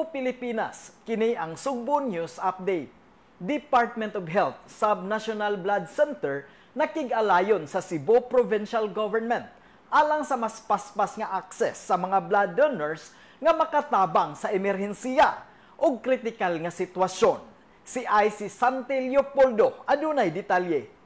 Sugbo, Pilipinas, kini ang Sugbo News Update. Department of Health Subnational Blood Center nakig-alayon sa Cebu Provincial Government alang sa mas paspas nga access sa mga blood donors nga makatabang sa emerhensiya o kritikal nga sitwasyon. Si IC Santi Leopoldo adunay detalye.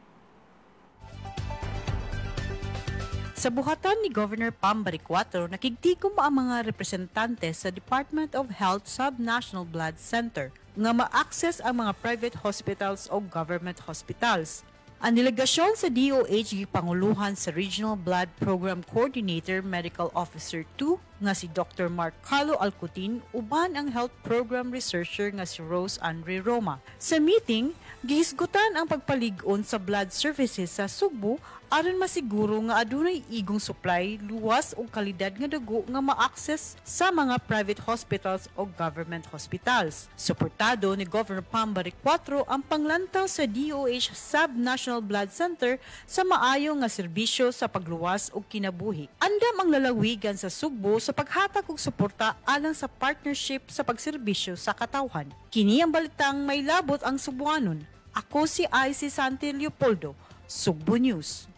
Sa buhatan ni Governor Pam Baricuatro, nakigtigom ang mga representante sa Department of Health Subnational Blood Center nga ma-access ang mga private hospitals o government hospitals. Ang delegasyon sa DOH gipanguluhan sa Regional Blood Program Coordinator Medical Officer 2 nga si Dr. Mark Carlo Alcutin uban ang Health Program Researcher nga si Rose Andre Roma. Sa meeting, gihisgutan ang pagpalig-on sa blood services sa Sugbo aron masiguro nga adunay igong supply, luwas ug kalidad nga dugo nga ma-access sa mga private hospitals o government hospitals. Suportado ni Governor Pam Baricuatro ang panglantaw sa DOH Subnational Blood Center sa maayo nga serbisyo sa pagluwas ug kinabuhi. Andam ang lalawigan sa Sugbo sa paghatag og suporta alang sa partnership sa pagserbisyo sa katawhan. Kini ang balitang may labot ang Sugbuanon. Ako si IC Santi Leopoldo, Sugbo News.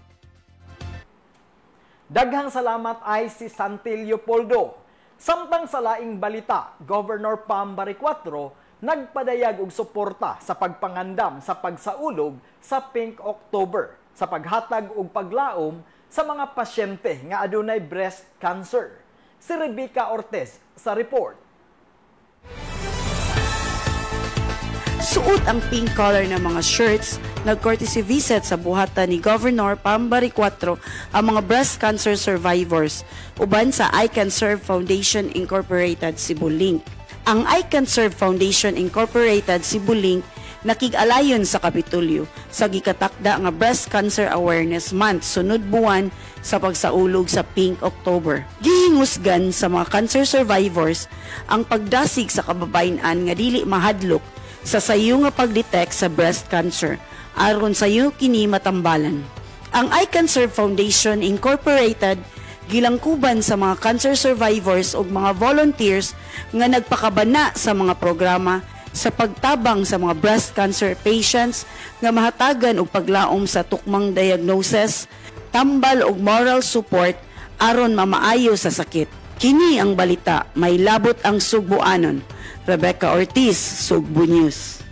Daghang salamat, IC Santi Leopoldo. Samtang sa laing balita, Governor Pam Baricuatro nagpadayag og suporta sa pagpangandam sa pagsaulog sa Pink October sa paghatag og paglaom sa mga pasyente nga adunay breast cancer. Si Rebecca Ortiz sa report. Suot ang pink color ng mga shirts, nag-courtesy visit sa buhatan ni Governor Pam Baricuatro ang mga breast cancer survivors uban sa I Can Serve Foundation Incorporated Cebu Link. Ang I Can Serve Foundation Incorporated Cebu Link nakig-alayon sa Kapitolyo sa gikatakda nga Breast Cancer Awareness Month sunod buwan sa pagsaulog sa Pink October. Gihingusgan sa mga cancer survivors ang pagdasig sa kababayen-an nga dili mahadlok sa sayo nga pagdetect sa breast cancer aron sayo kini matambalan. Ang I Can Serve Foundation Incorporated gilangkuban sa mga cancer survivors ug mga volunteers nga nagpakabana sa mga programa sa pagtabang sa mga breast cancer patients nga mahatagan og paglaom sa tukmang diagnosis, tambal og moral support aron mamaayo sa sakit. Kini ang balita, may labot ang Sugbuanon. Rebecca Ortiz, Sugbo News.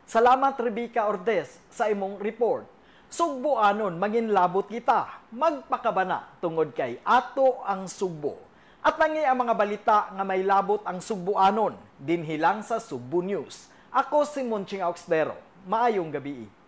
Salamat, Rebecca Ortiz, sa imong report. Sugbuanon, mangin labot kita, magpakabana tungod kay ato ang Sugbo. At nangi ang mga balita nga may labot ang Sugbuanon, dinhi lang sa Sugbo News. Ako si Monching Auxdero. Maayong gabi.